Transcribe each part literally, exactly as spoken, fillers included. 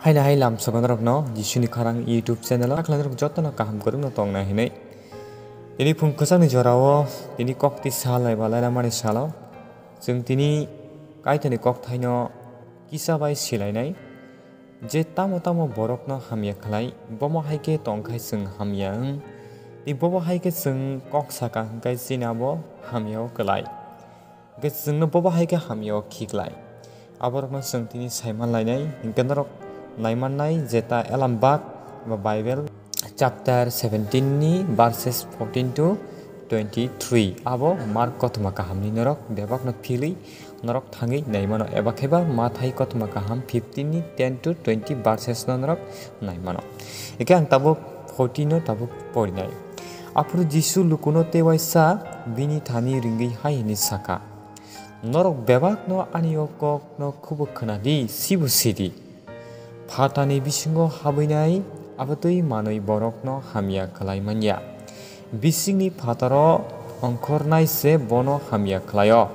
Haino hai lamsogo norokno Jisuni khorang YouTube channel o. Hakhlai norok jotono kaham kwrwngno tongnai hinwi. Tini phung kwchangni jorao tini kokti sal eba lainamani salo chwng tini Kaitorni kokthaino kisa bai silainai. Je tamo tamo borokno hamya khlai, bomo hai khe tongkhai chwng hamya wng. Tei bobo hai khe chwng kok saka hwnkhe chini abo hamya o kwlai. Hwnkhe chwngno bobo hai khe hamya o khiklai. Aborokno chwng tini saiman lainai, hinkhe norok naimannai jeta Elambak ba Bible chapter seventeen ni verses fourteen to twenty-three. Abo Mark kothoma kahamni norok bebakno philwi norok thangwi naimano, eba khe ba Mathai kothoma kaham fifteen ni ten to twenty verses no norok naimano. Hwnkhe ang tabuk fourteen no tabuk porinai. Aphuru Jisu lukuno tei waisa bini thani ringwi hai hwnwi saka, "Norok bebakno ani o kokno khubuk khna di, sibo si di. Phatani bisingo habwinai abotwi manwi borokno hamya khlai man ya. Bisingni phataro ongkhornai se bono hamya khlai-o.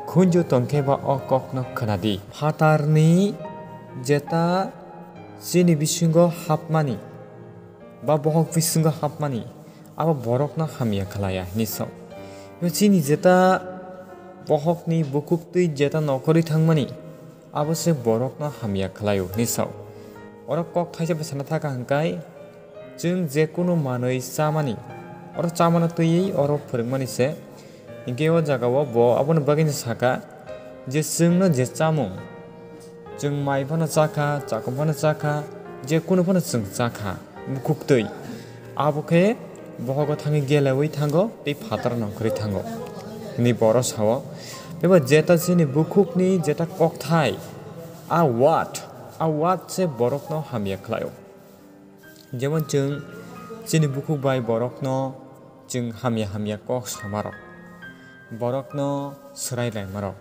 Khunju tong khe ba o kokno khna di." Phatarni jeta chini bisingo hapmani ba bohok bisingo hapmani, abo borokno hamya khlai ya hwnwi sao. Chini jeta bohokni bukuktwi jeta nokhorwi thangmani, abo se borokno hamya khlai-o hwnwi sao. Oro kok thaisa bai sana thaka hwnkhe, chwng je kunu manwi chamani, oro chamano twiwi oro phwrwngmani se. Hinkhe o jagao bo aboni bagwino saka je, chwngno je chamung, chwng mai phano chakha, chakum phano chakha, je kunu phano chwng chakha, bukhuk twi. Abo khe bohogo thangwi geleui thango tei phataro nongkhorwi thango, hwnwi bo oro sao. Tei bo jeta chini bukhukni jeta kokthai, a word, a word se borokno hamya khlai-o. Jemon chwng chini bukhuk bai borokno chwng hamya hamya kok samarok, borokno swrai laimarok,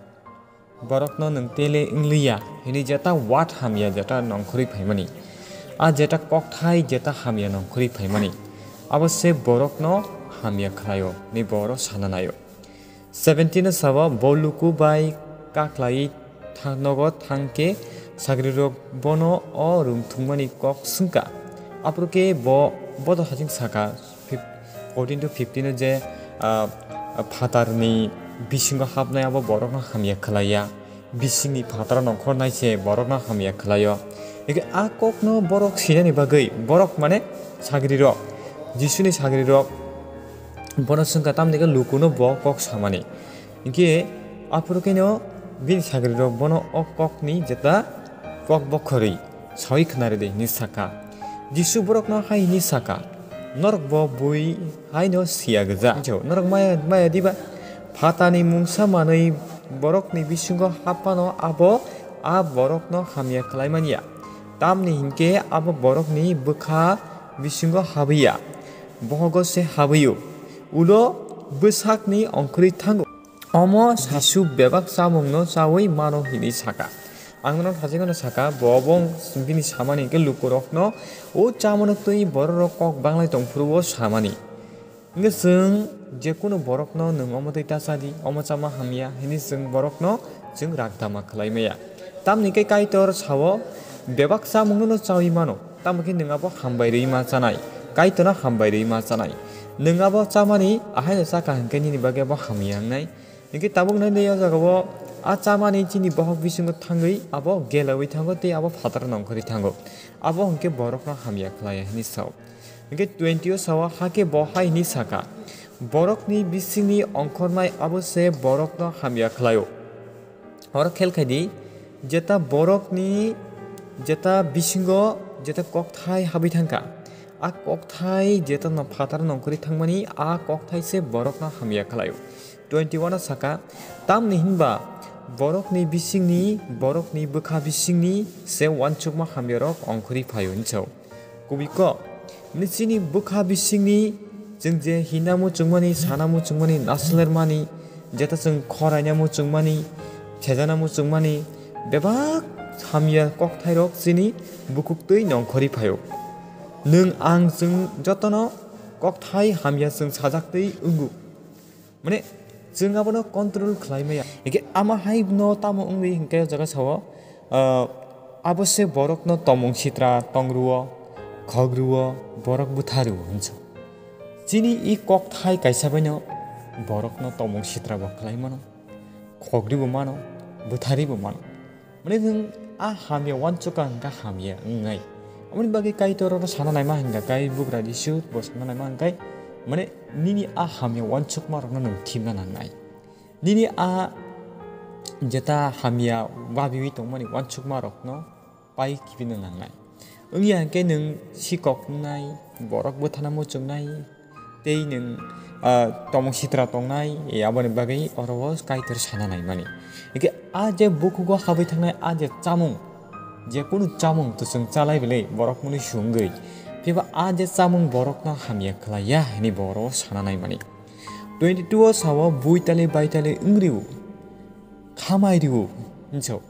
borokno nwng tele wngliya hwnwi jeta word hamya jeta nongkhorwi phaimani, a jeta kokthai jeta hamya nongkhorwi phaimani, abo se borokno hamya khlai-o hwnwi bo oro sana nai-o. Seventeen o sao, bo luku bai kaklai thang-, nogo thang khe sagrirok bono o rwng thwngmani kok swngkha. Aphuru khe bo bodo haching saka, fif-, fourteen to fifteen o je, ah, phatarni bisingo hapnai abo borokno hamya khlaiya, bisingni phataro nongkhornai se borokno hamya khlaio. Hingkhe a kokno borok sinani bagwi, borok mane sagrirok, Jisuni sagrirok, bono swngkha, tamni khe lukuno bo kok samani. Hinkhe aphuru khe no bini sagrirok bono o kokni jeta kok bokhorwi saui khna rwdi hwnwi sakha. Jisu borokno hai hwnwi sakha, "Norok bo bui haino siya gwja. Norok maya, maya diba? Phatani mungsa manwi borokni bisingo haphano abo a borokno hamya khlai man ya. Tamni hinkhe abo borokni bwkha bisingo habwi ya, bohogo se habwi-o, ulo bwsakni ongkhorwi thango." Omo Jisu bebak chamungno chaui mano hwnwi sakha. Ang nono thachikgwno sakha, bo bo bini samani hinkhe lukurokno o chamano twi bororok kok banglai tongphuru-o samani. Hinkhe chwng jekunu borokno, "Nwng omo twi ta cha di, omo chama hamya," hwnwi chwng borokno chwng ragdama khlai maya. Tamni khe Kaitor sao, "Bebak chamungno no chaui mano, tamo khe nwng abo hambai rwui ma chanai, Kaitorno hambai rwui ma chanai. Nwng abo chamani ahaino chakha hinkhe nini bagwi abo hamya wngnai." Hinkhe tabuk nai le o jagao a chamani chini bohok bisingo thangwi abo geleui thango tei abo phataro nongkhorwi thango. Abo hinkhe borokno hamya khlai ya hwnwi sao. Hinkhe twenty o sao, hakhe bo hai hwnwi sakha, "Borokni bisingni ongkhornai abo se borokno hamya khlaio." Oro khel khai di, jeta borokni jeta bisingo jeta kokthai habwi thangkha, a kokthai jeta no phataro nongkhorwi thangmani, a kokthai se borokno hamya khlaio. Twenty one o sakha, "Tamni hinba borokni bisingni, borokni bwkha bisingni se uansukma hamyarok ongkhorwi phaio," hwnwi sao. Kubui kok, nini chini bwkha bisingni chwng je hina muchungmani, sana muchungmani, naslermani, jeta chwng khoraina muchungmani, thejana muchungmani, bebak hamya kokthairok chini bukhuk twi nongkhorwi phaio. Nwng ang chwng jotono kokthai hamya chwng sajak twi wngo. Mane, chwng abono control khlai maya. Hinkhe ama hai no tamo wngwi hinkhe o jaga sao, ah, Abo se borokno tomung sitra tong rwo, khok rwo, borok bwtha rwo hwnsa. Chini i kokthai kaisa baino borokno tomung sitra bo khlai mano, khok ribo mano, bwtha ribo mano. Mane nwng a hamya uansukha hwnkha hamya wngnai. Aboni bagwi Kaitor oro sana naima hwnkha khe Bugra Jisu bo sana naima hwnkha khe, mane nini a hamya uansukma rokno nwng thimna nangnai. Nini a jeta hamya wabiwi tongmani uansukma rokno pai kibina nangnai. Wngya hwnkhe nwng sikok wngnai, borok bwthana muchungnai, tei nwng, ah, tomung sitra tongnai, e, aboni bagwi oro o Kaitor sana naimani. Hwnkhe a je bukhugo habwi thangnai a je chamung, je kunu chamung to chwng chalai belai borok mwnwi sungwi, phiba a je chamung borokno hamya khlaiya hwnwi bo oro o sana naimani. Twenty two o sao, "Buitali baitali wng rw, khamai rw," hinso.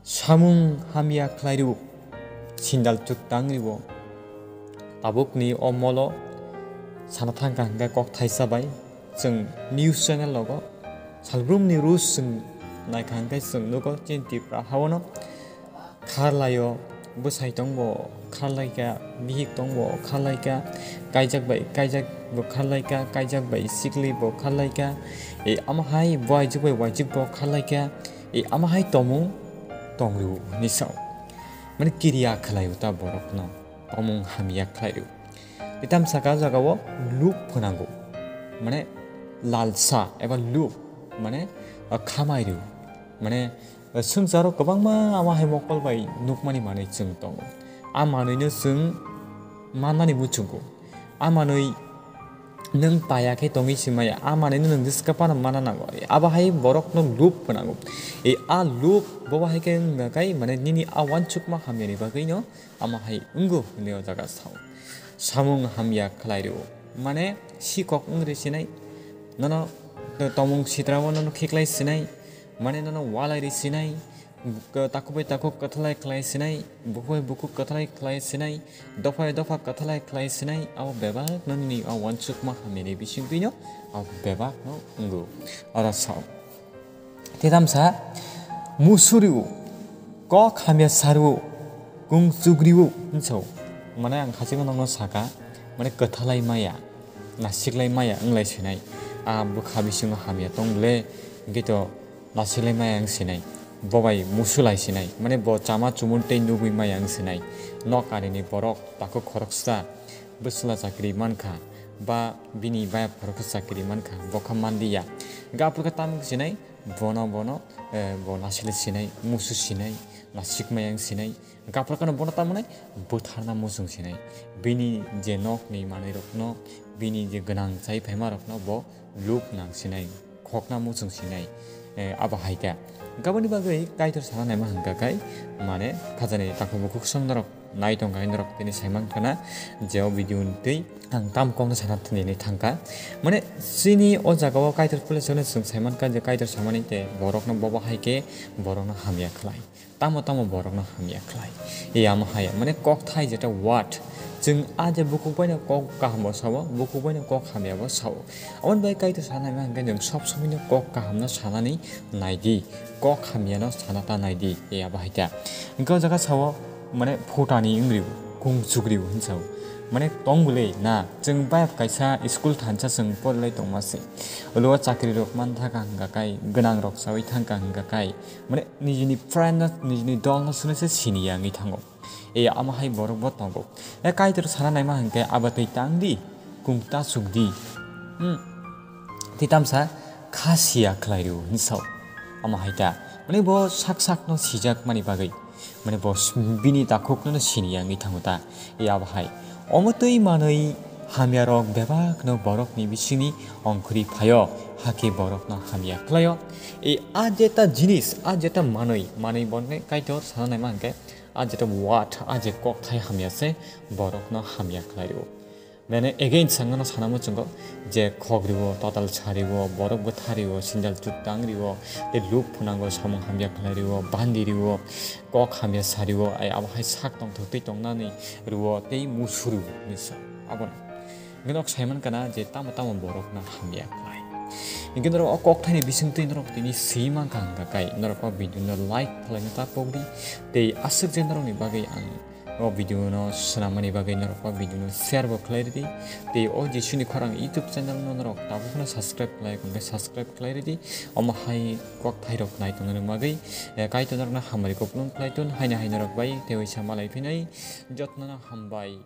Samung hamya khlai rw, sindal chuk tang rw. Tabukni o molo sana thangkha hwnkhe kok thaisa bai chwng news channel rogo salbrumni rules chwng naikha hwnkhe chwng nugo chini Tripura haono kharlaio, bwsai tongbo kharlaikha, bihik tongbo kharlaikha, kaijak bai kaijak bo kharlaikha, kaijak bai sikli bo kharlaikha, e, amo hai bo aijak bai waijak bo kharlaikha, e, amo hai tomung tong rw hinwi sao. Mane kiriya khlaio ta borokno, tomung hamya khlai rw. Tei tamsaka jagao lub phwnango, mane lalsa eba lub, mane, ah, khamai rw, mane, Swngcharo kwbangma amo hai mokol bai nukmani manwi chwng tongo. A manwino chwng mannani muchungo. A manwi nwng paya khe tongwi se maya. A manwino nwng diska phano mana nango. Abo hai borokno lub phwnango. E a lub bobo hai khe wngkha khe mane nini a uansukma hamyani bagwino amo hai wngo hwnwi o jaga sao. Samung hamya khlai rw. Mane sikok wng rw sinai. Nono tomung sitrao nono khiklai sinai. Mane nono walai rw sinai. Buk-, takhuk bai takhuk kwthalai khlai sinai, bukhuk bai bukhuk kwthalai khlai sinai, dopha bai dopha kwthalai khlai sinai, abo bebak no nini a uansukma hamyani bisingtwino abo bebak no wngo. Oro sao. Tei tamsa, "Musu rw, kok hamya sa rw, kung chuk rw," hinso. Mane ang hachino nokno saka, mane kwthalai maya, nasiklai maya wnglai sinai. A bwkha bisingo hamya tong le, hwnkhe to Lasilai maya wng sinai, bo bai musulai sinai, mane bo chama chumui tei nugui maya wng sinai. Nok arini borok takhuk khoroksa bwsla chakri mankha, ba bini bayap khoroksa chakri mankha, bo kha manliya. Hwnkhe aphuru khe tamo wng sinai, bono, bono, eh, bo lasilai sinai, musu sinai, lasik maya wng sinai. Hwnkhe aphuru kheno bono tamo nai bwtharna muchung sinai. Bini je nokni manwirokno, bini je gwnang chai phaimarokno bo lub nang sinai. Khokna muchung sinai, eh, abo hai khe. Aboni bagwi Kaitor sana naima hwnkha khe, mane, khajani takhuk bukhuk song norok nai tongkha, norok tini saiman khana, je o video ni twi ang tam kokno sana tini thangkha. Mane, chini o jaga o Kaitor pule sone chwng saiman kha je Kaitor samani tei borokno bobo hai khe borokno hamya khlai. Tamo tamo borokno hamya khlai. Yamo haya, mane kokthai jeta word. Chwng a je bukhuk baino kok kaham bo sao, bukhuk baino kok hamya bo sao. Aboni bai Kaitor sana naima hwnkhe nwng sob somoino kok kahamno sanani naidi, kok hamyano sana ta naidi, yabo hai ta. Hwnkhe o jaga sao, mane phutani wngribo, kung chukribo hinwi sao. Mane tong bwlwi na, chwng bayap kaisa school thansa chwng porilai tongma se. Ulo o chakri rok man thangkha hwnkha kai, gwnang rok chaui thangkha hwnkha kai. Mane nijini friend no, nijini dol no swnwi se siniya wngwi thango. E amo hai borok bo tongo. E Kaitor sana naima hwnkhe abo twi tang di, kung ta chuk di. Hmm. Tei tamsa kha siya khlai rw hinwi sao. Amo hai ta. Mane bo sak sak no sijak mani bagwi. Mane bo s-, bini takhuk no siniya wngwi thango ta. E abo hai. Omo twi manwi hamya rok bebak no borok ni bisingni ongkhorwi phaio. Hakhe borok no hamya khlaio. E a jeta jinis, a jeta manwi, manwi bo hwnkhe Kaitor sana naima hwnkhe a jeta word, a je kokthai hamya se borok no hamya khlai rw. Mane again sangano sana muchungo je khok rw, total sa rw, borok bwtha rw, sindal chuk tang rw, tei lub phunango samung hamya khlai rw, bandi rw, kok hamya sa rw, ai abo hai sak tongthok twi tongnani rw, tei musu rw hinwi sa. Abono. Hwnkhe nok saiman kana je tamo tamo borok no hamya khlai. Hinkhe norok o kokthaini bisingtwi norok tini swi mankha hwnkha kai, norok o video no like khlaina ta pokdi. Tei aswk je norokni bagwi ang o video no swnammani bagwi norok o video no share bo khlai ridi. Tei o Jisuni Khorang YouTube channel no norok tabuk no subscribe khlai hwnkhe subscribe khlai ridi. Omo hai kokthairok nai tongna bagwi, eh, Kaitor norokno hamari kupulung khlai tun, haino hai norok bai tei waisa malai phinai jotno no hambai.